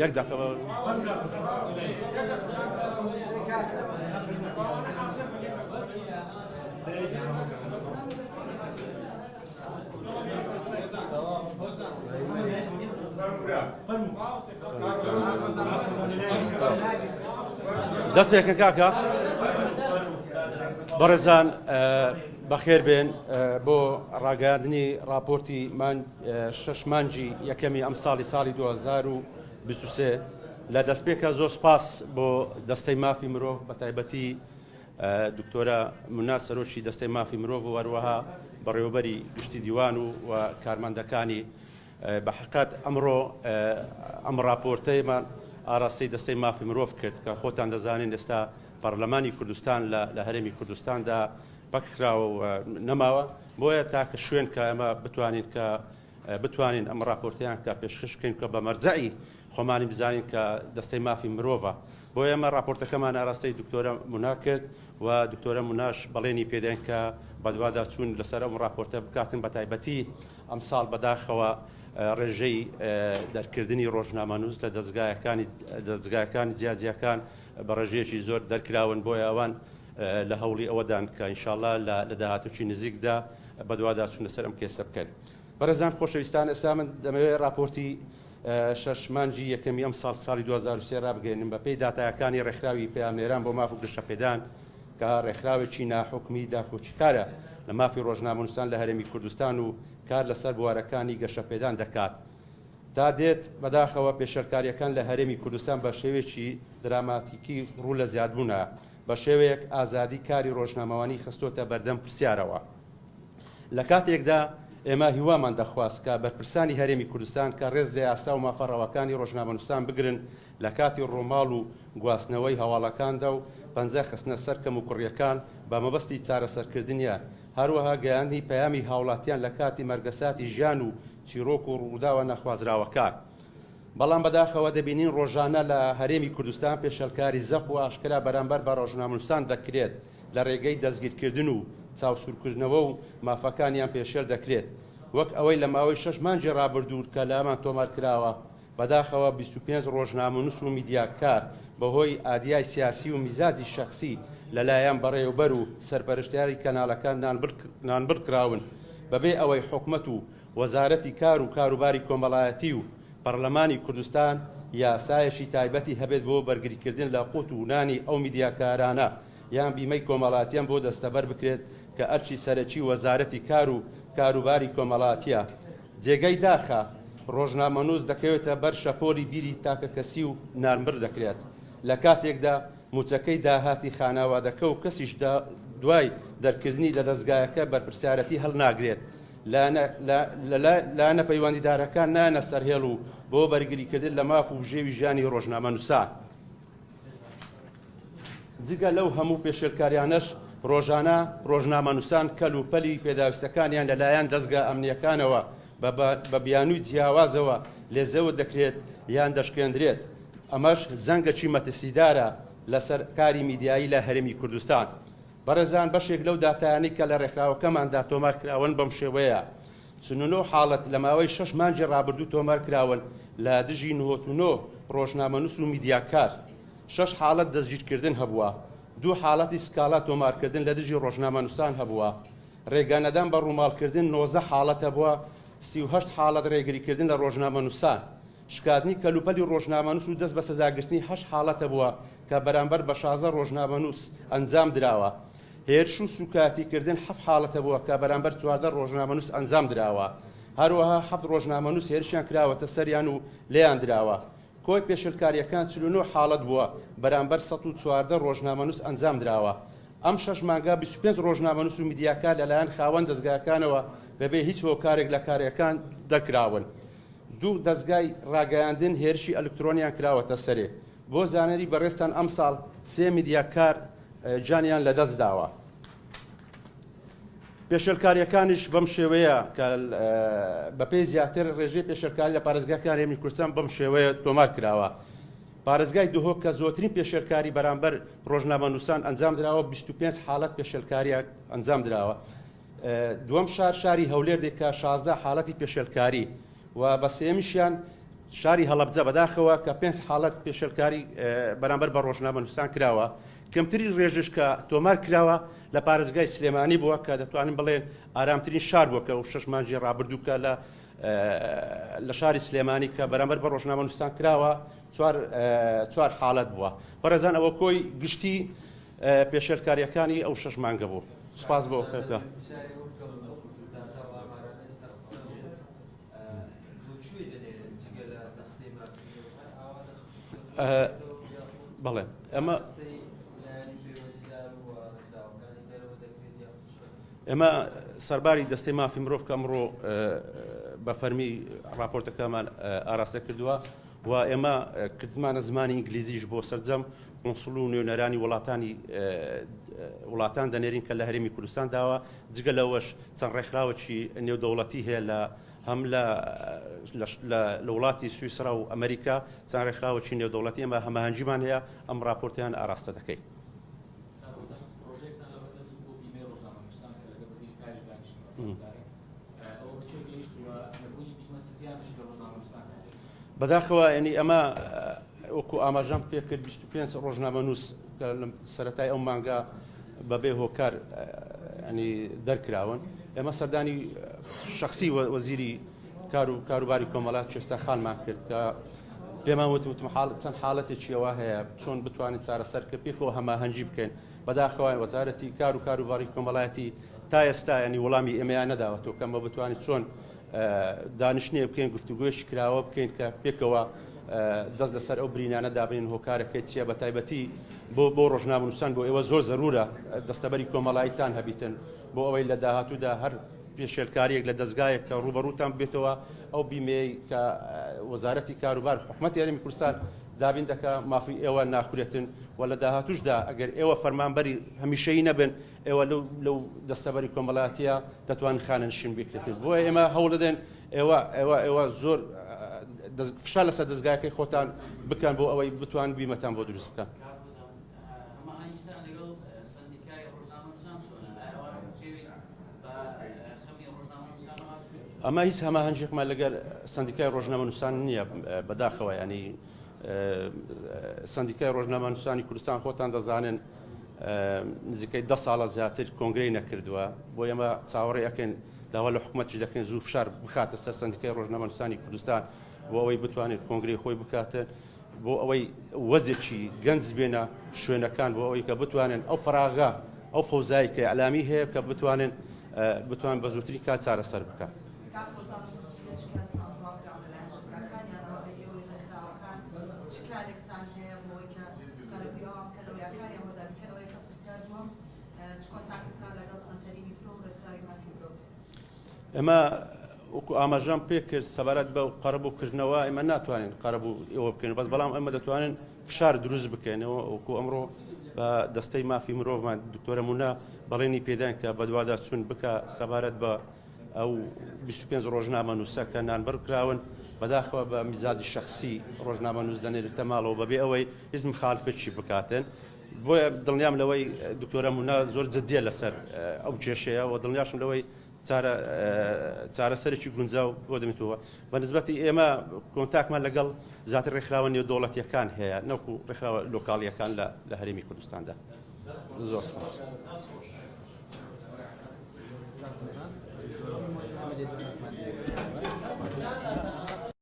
یەک دەقە. دەست پێکەن کاکە بەڕێزان بەخێر بێن بۆ ڕاگەیاندنی ڕاپۆرتی شەش مانگی یەکەمی ئەم ساڵی ساڵی 2023 لە دەستپێکە زۆر سپاس بۆ دەستەی مافی مرۆڤ بە تایبەتی دکتۆرە منا سەرۆکی دەستەی مافی مرۆڤ و هەروەها بەڕێوەبەری گشتی دیوان و و کارمەندەکانی بە حقیقەت ئەمڕۆ ئەم ڕاپۆرتەیمان ئاراستەی دەستەی مافی مرۆڤ کرد کە خۆتان دەزانین ئێستا پەرلەمانی کوردستان لە هەرێمی کوردستاندا پەکخراوە و نەماوە، بۆیە تاکە شوێن کە ئێمە بتوانین کە بتوانین ئەم ڕاپۆرتیان کە پێشکەش بکەین کە بە مەرجەعی خۆمانی بزانین کە دەستەی مافی مرۆڤە. بۆیە ئێمە ڕاپۆرتەکەمان ئاراستەی دکتۆرە مونا کرد و دکتۆرە موناش بەڵێنی پێداین کە بەدواداچوون لەسەر ئەم ڕاپۆرتە بکاتن، بە تایبەتی ئەمساڵ بەداخەوە ڕێژەی دەرکردنی ڕۆژنامەنووس لە دەزگایەکانی دەزگاکانی جیاجیاکان بە ڕێژەیەکی زۆر دەرکراون، بۆیە ئەوان لە هەوڵی ئەوەدان کە ئینشاڵڵا لە داهاتووی نزیکدا بەدواداچوون لەسەر ئەم کێسە بکەن. بەڕێزان خۆشەویستان، ئێستا من دەمەوێت ڕاپۆرتی شەش مانگی یەکەمی ئەم ساڵ ساڵی 2023 ڕابگەیەنم بەپێی داتایەکانی ڕێکخراوی پەیامنێران بۆ ماف و گەشەپێدان کە ڕێکخراوێکی ناحکومی داکۆکیکارە لە مافی ڕۆژنامەنووسان لە هەرێمی کوردستان و کار لەسەر بوارەکانی گەشەپێدان دەکات. تا دێت بەداخەوە پێشێلکارییەکان لە هەرێمی کوردستان بە شێوەیەکی دراماتیکی ڕوو لە زیادبوونە، بە شێوەیەک ئازادی کاری ڕۆژنامەوانی خستۆتە بەردەم پرسیارەوە. لە کاتێکدا ئێمە هیوامان دەخواست کە بەرپرسانی هەرێمی کوردستان کە ڕێز لە یاسا و مافە ڕەواکانی ڕۆژنامەنووسان بگرن لە کاتی ڕووماڵ و گواستنەوەی هەواڵەکاندا و پەنجە خستنە سەر کەموکوڕییەکان بە مەبەستی چارەسەرکردنیان، هەروەها گەیاندنی پەیامی هاوڵاتیان لە کاتی مەرگەساتی ژیان و چیرۆک و ڕووداوە نەخوازراوەکان. بەڵام بەداخەوە دەبینین ڕۆژانە لە هەرێمی کوردستان پێشێلکاری زەق و ئاشکرا بەرامبەر بە ڕۆژنامەنووسان دەکرێت لە ڕێگەی دەستگیرکردن و چاوسوورکردنەوە و مافەکانیان پێشێل دەکرێت وەک ئەوەی لە ماوەی شەش مانگی ڕابردوو کە لامان تۆمار کراوە. بەداخەوە 25 ڕۆژنامەنووس و میدیاکار بەهۆی ئادیای سیاسی و میزاجی شەخسی لەلایەن بەڕێوەبەر و سەرپەرشتیاری کەناڵەکان نانبڕ کراون بەبێ ئەوەی حکومەت و وەزارەتی کار و کاروباری کۆمەڵایەتی و پەڕلەمانی کوردستان یاسایەکی تایبەتی هەبێت بۆ بەرگریکردن لە قوت و نانی ئەو میدیاکارانە یان بیمەی کۆمەڵاتیان بۆ دەستەبەر بکرێت کە ئەرکی سەرەکی وەزارەتی کار و کاروباری کۆمەڵاتیە. جێگای داخە ڕۆژنامەنووس دەکەوێتە بەر شەپۆلی بیری تاکەکەسی و نانبڕ دەکرێت لە کاتێکدا مووچەکەی داهاتی خانەوادەکە و کەسیش دوای دەرکردنی لە دەزگایەکە بەرپرسیارەتی هەڵناگرێت لایەنە پەیوەندیدارەکان نایەنە سەرهێڵ و بۆ بەرگریکردن لە ماف و بژێوی ژیانی ڕۆژنامەنووسان. جگە لەو هەموو پێشێلکاریانەش ڕۆژانە ڕۆژنامەنووسان کەل و پەلی پێداویستەکانیان لەلایەن دەزگا ئەمنییەکانەوە بە بیانووی جیاوازەوە لێزەوت دەکرێت یان دەشکێندرێت، ئەمەش زەنگەکی مەترسیدارە لەسەر کاری میدیایی لە هەرێمی کوردستان. بەڕێزان بەشێک لەو داتایانەی کە لە ڕێکخراوەکەماندا تۆمار کراون بەم شێوەیە، 49 حاڵەت لە ماوەی شەش مانگی ڕابردوو تۆمار کراون لە دژی 99 ڕۆژنامەنووس و میدیاکار، شەش حاڵەت دەستگیرکردن هەبووە، دوو حاڵەتی سکاڵا تۆمارکردن لە دژی ڕۆژنامەنووسان هەبووە، ڕێگانەدان بە ڕووماڵکردن 19 حاڵەت هەبووە، 38 حاڵەت ڕێگریکردن لە ڕۆژنامەنووسان. شکاندنی کەلوپەلی ڕۆژنامەنووس و دەست بەسەرداگرتنی هەشت حاڵەت هەبووە کە بەرامبەر بە 16 ڕۆژنامەنووس ئەنجام دراوە. هێرش و سووکایەتیکردن حەفت حاڵەت هەبووە کە بەرامبەر 14 ڕۆژنامەنووس ئەنجام دراوە. هەروەها حەفت ڕۆژنامەنووس هێرشیان کراوەتە سەریان و لێیان دراوە. کۆی پێشێلکارییەکان 49 حاڵەت بووە بەرامبەر 114 ڕۆژنامەنووس ئەنجام دراوە. ئەم شەش مانگە 25 ڕۆژنامەنووس و میدیاکار لەلایەن خاوەن دەزگاکانەوە بەبێ هیچ هۆکارێک لە کارەکان دەرکراون. دوو دەزگای ڕاگەیاندن هێرشی ئەلکترۆنیان کراوەتە سەرێ. بۆ زانیاری بەڕێزتان ئەمساڵ سێ میدیاکار گیانیان لەدەست داوە. پێشێلکارییەکانیش بەم شێوەیە کە بەپێی زیاتر ڕێژەی پێشێلکاری لە پارێزگاکانی هەرێمی کوردستان بەم شێوەیە تۆمار کراوە. پارێزگای دهۆک کە زۆرترین پێشێلکاری بەرامبەر ڕۆژنامەنووسان ئەنجام دراوە 25 حاڵەت پێشێلکاریە ئەنجام دراوە. دووەم شار شاری هەولێر دێت کە 16 حاڵەتی پێشێلکاری و بە سێیەمیشیان شاری هەڵەبجە بەداخەوە کە پێنج حاڵەت پێشێلکاری بەرامبەر بە ڕۆژنامەنووسان کراوە، کەمترین ڕێژەش کە تۆمار کراوە لە پارێزگای سلێمانی بووە کە دەتوانین بڵێن ئارامترین شار بووە کە شەش مانگی ڕابردوو کە لە لە شاری سلێمانی کە بەرامبەر بە ڕۆژنامەنووسان کراوە چوار چوار حاڵەت بووە. بەڕێزان ئەوە کۆی گشتی پێشێلکارییەکانی ئەو شەش مانگە بوو. سوپاس بۆ کە بەڵێ ئەمە ئێمە سەرباری دەستەی مافی مرۆڤ کە ئەمڕۆ بە فەرمی راپۆرتەکەمان ئاراستە کردووە و ئێمە کردمانە زمانی ئینگلیزیش بۆ سەرجەم قونسڵ و نوێنەرانی وڵاتانی وڵاتان دەنێرین کە لە هەرێمی کوردستان داوە جگە لەوەش چەند ڕێکخراوەکی نێودەوڵەتی هەیە لە هەم لە لە وڵاتی سویسرا و ئەمریکا چەند ڕێکخراوەکی نێودەوڵەتی ئێمە هەماهەنگیمان هەیە ئەم ڕاپۆرتیان ئاراستە دەکەین. بەداخەوە ینی ئەمە وەکو ئاماژەم پێکرد 25 ڕۆژنامەنووس کە لە سەرەتای ئەو مانگە بەبێ هۆکار ینی دەرکراون ئێمە سەردانی شخصی وەزیری کار و کاروباری کۆمەڵات چێستا خانمان کرد کە پێمان وت وتم حاڵ چەند حاڵەتێکی ئەوە هەیە چۆن بتوانین چارەسەر کە پێکەوە هەماهەنگی بکەین بەداخەوە وەزارەتی کار و کاروباری کۆمەڵایەتی تا ئێستا ینی وەڵامی ئێمەیان نەداوەتەوە کە ئەمە بتوانین چۆن دانیشتنێک بکەین گفتوگۆیەکی کراوە بکەین کە پێکەوە دەست لەسەر ئەو برینانە دابنین هۆکارەکەی چییە بە تایبەتی بۆ بۆ ڕۆژنامەنووسان بۆ ئێوە زۆر زەرورە دەستەبەری کۆمەڵایتان هەبیتن بۆ ئەوەی لە داهاتوودا هەر پێشێلکاریەک لە دەستگایەک کە ڕووبەڕووتان بێتەوە ئەو بیمەیە کە وەزارەتی کاروبار حکومەتی هەرێمی کوردستان دابین دەکا مافی ئێوە ناخورێتن و لە داهاتوشدا ئەگەر ئێوە فەرمانبەری هەمیشەیی نەبن ئێوە لەو لەو دەستەبەری کۆمەڵاتیە دەتوانن خانەنشین بکرێتن بۆیە ئێمە هەوڵ دەدەین ئێوە ئێوە ئێوە زۆر فشار لەسەر دەزگاکەی خۆتان بکەن بۆ ئەوەی بتوان بیمەتان بۆ دروست بکەن. ئەمە هیچ هەماهەنگیەکمان لەگەر سندیکای ڕۆژنامەنووسان نییە بەداخەوە ینی سندیکای ڕۆژنامەنووسانی کوردستان خۆتان دەزانن نزیکەی دە ساڵە زیاتر کۆنگرەی نەکردووە، بۆ ئێمە چاوەڕێ ئەکەین داوا لە حکومەتیش دەکەین زوو فشار بخاتە سەر سەندیکای ڕۆژنامەنووسانی کوردستان بۆ ئەوەی بتوانێت کۆنگرەی خۆی بکاتن بۆ ئەوەی وەزێکی گەنج بێنە شوێنەکان بۆ ئەوەی کە بتوانن ئەو فراغە ئەو فەوزای کە ئەلامی هەیە کە بتوانن بتوان بە زووترین کات چارەسەر بکەن. قەرەبووی ئەوان بکەنەوە یا کاریان بۆ دابین بکەنەوە یەکەم پرسیار دووەم چ کۆنتاکتتان لەگەڵ سەنتەری میترۆ و ڕێکخراوی مافی مرۆڤ هەیە؟ ئێمە وەکو ئاماژەم پێ کرد سەبارەت بە قەرەبوو کردنەوە ئێمە ناتوانین قەرەبوو ئێوە بکەین بەس بەڵام ئێمە دەتوانین فشار دروست بکەینەوە وەکو ئەمڕۆ بە دەستەی مافی مرۆڤمان دکتۆرە مونا بەڵێنی پێدان کە بەدوادا چوون بکە سەبارەت بە ئەو 25 ڕۆژنامەنووسە کە نانبڕ کراون بەداخەوە بە میزاجی شخصی ڕۆژنامەنووس دەنێرێتە ماڵەوە بەبێ ئەوەی هیچ مخالفێکی بکاتن بۆیە دڵنیام لەوەی دکتۆرە مونا زۆر جدیە لەسەر ئەو کێشەیە و دڵنیاشم لەوەی چارەسەرێکی گونجاو بۆ دەبێتەوە بە نسبەتی ئێمە کۆنتاکمان لەگەڵ زیاتر ڕێکخراوە نێودەوڵەتیەکان هەیە نەوەکو ڕێکخراوە لۆکاڵیەکان لە هەرێمی کوردستاندا زۆر سپاس.